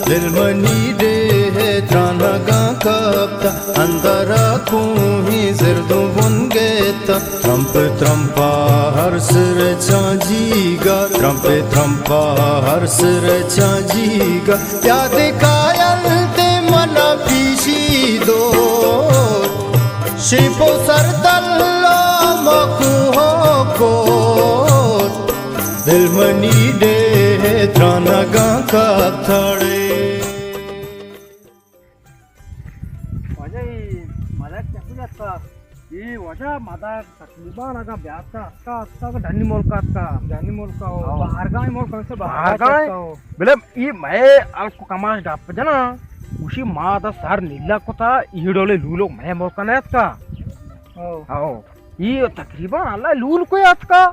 دل منی ڈیھ ءِ ترانگاں کپتہ، اندر ءَ کوہیں زردوں بن گیتہ۔ ترمپ ترمپ ءَ ہر سر چانجیگ ءَ، ترمپ ترمپ ءَ ہر سر چانجیگ ءَ۔ یاد کایل دے من ءَ پیشی دور، شیپ ءُ سرتل ءُ ماں کوہ ءُ کور۔ دل منی ڈیھ ءِ ترانگاں کپتڑے۔ واجہ، اے مدک چہ کجا اتکا؟ اے واجہ، مدک تقریباً اگاں بیاتکا اتکا، اتکا کہ ڈنی ملک اتکا۔ ڈنی ملک ءَ ہو، ہاں۔ بہرگاہیں ملک ہم سے بہرگاہیں۔ بہرگاہیں۔ بلے اے مئے انکو کماش گپ جنا، گوشی ما دا سر نیلا کتا، اے ڈولے لولو مئے ملک نہ اتکا۔ ہو۔ ہو۔ اے تقریباً اللہ لول کوئی اتکا۔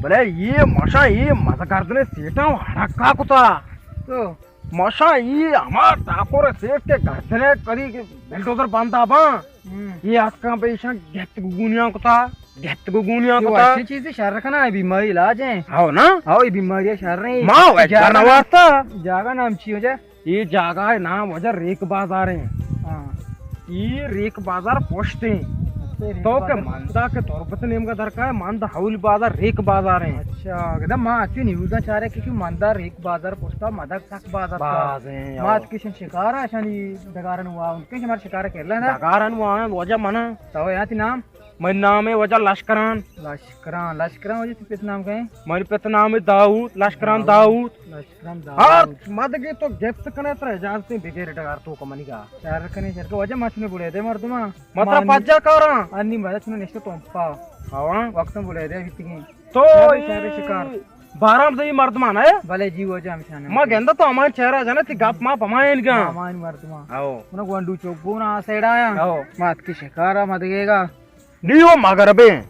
بلے اے مشا اے مزگردنے سیٹاں ہڑکا کتا۔ تو؟ ماشاء، اے ہما ٹاکور سیٹ کہ گردنے کدی بلڈوزر بندا باں۔ ہم۔ اے اتکاں پہ ایشاں گت گونیاں کتا، گت گونیاں اے کتا۔ وشیں چیزے، شر کنا، اے بیماری علاج ہیں۔ ہاو نا؟ ہاو، اے بیماری شر ہیں۔ ما وے جاگہ نہ وارتا۔ جاگہ نام چی ہو جائے؟ اے جاگہ ہے نام واجہ ریک بازار ہیں۔ ہاں۔ اے ریک بازار پشت ہیں۔ اچھا، ریک تو کہ بازار۔ مندا کہ تربت نیمگا درکا ہے، مندا حول بازار، ریک بازار ہیں۔ اچھا، گدا ما اچھی نیوزاں چارے کہ مندا ریک بازار پشتا مدک سک باز اتکا۔ باز ہیں، ما او۔ اتکشن شکارا، اشانی ڈگارن وا، ان کے شمار شکارا کر لینا۔ ڈگارن وا، واجہ منا۔ تو یاتی نام؟ من نام ہے واجہ لشکران۔ لشکران، لشکران واجہ تی پت نام کہیں؟ من پت نام ہے داؤد، لشکران داؤد۔ داؤد۔ لشکران ہر داؤد۔ مدگے تو گپت کنے ترا اجازت بغیر ڈگار تو کمنی گا۔ شر کنے، شر کے واجہ مچ نے بڑے دے مردما۔ مترا پجا کاراں۔ انی مدد چنے نشتے تو پا۔ ہاں۔ وقت بڑے دے بیتگیں۔ تو شر، شر شکار۔ بارام زئی مردمان ہے؟ بلے جی، واجہ ہمشان ہے۔ ما گندا تو ہمارے چہرہ جانا تی گپ ما پمائن گا۔ ہمارے مردمان۔ آو۔ انہاں گونڈو چوک بونا سیڑا آیا۔ آو۔ مات کی شکارا مدگے گا۔ نی و مغربیں۔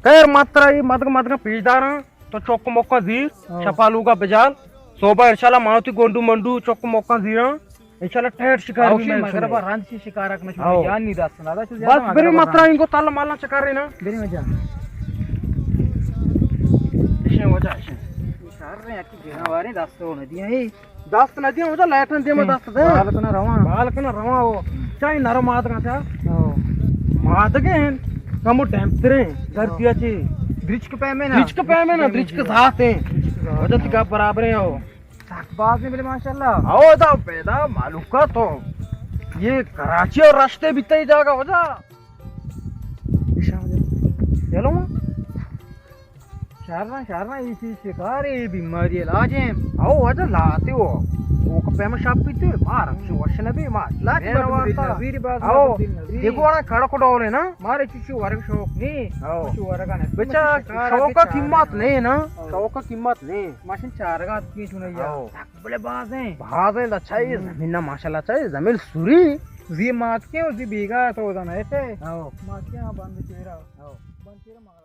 خیر مترا ای مدگ مدگ پیش داراں۔ تو چوک موکا زیر، آو۔ شپا لوگا بجال۔ صوبہ انشاءاللہ ما تی گونڈو منڈو چوک موکا زیراں۔ انشاءاللہ ٹیٹ شکار آو، بھی شی میں مغرب سنے۔ رند شی شکار اک نہ شما آو۔ یار نی دست نہ دا، چو زیادہ بس مغرب بری رند۔ مترا انگو تل مالا چکر رینا۔ بری وجہ۔ اشیں وجہ اشیں۔ شر رہے ہیں کہ جنوارے دست ہو ندی ہیں۔ دست ندی ہیں، وجہ لائٹن دے میں دست دے۔ بال کنا رواں۔ بال کنا رواں ہو۔ چاہی نرم آدگا چا۔ ہاں۔ مادگے ہیں۔ کمو ڈیمپ ترے ہیں۔ دھرتی اچے۔ درچک پہ میں نا۔ درچک پہ میں نا، درچک ذات ہیں۔ درچک ذات وجہ ہیں۔ تکا برابر ہیں ہو۔ سک باز نے بلے ماشاءاللہ۔ او دا پیدا مالوکا تو۔ یہ کراچی اور رشتے بیتے ہی جاگا ہو جا۔ چلو۔ شہر نا، شہر نا، اسی شکار ہے، بیماری علاج ہیں۔ او وجہ لاتے ہو۔ وہ کو پیما شاپ پیتے، مار اچھی وش نبی، مار۔ لاتی بات وارتا۔ نبی باز او، نبی۔ دیکھو نا کڑک ڈولے نا۔ مارے چوشی ورگ شوق نہیں۔ او۔ چوشی ورگ نہیں۔ بچا شکار شوق کا قیمت نہیں نا۔ او۔ شوق کا قیمت نہیں۔ ماشین چارگا کی چنے یا۔ او۔ بلے باز ہیں۔ باز ہیں، اچھا یہ ہم۔ زمین نا ماشاءاللہ اچھا یہ زمین سوری۔ زی مات کے، زی بیگا تو زنا ہے تے۔ او۔ مات کے ہاں بند چیرا۔ او۔ بند چیرا مات۔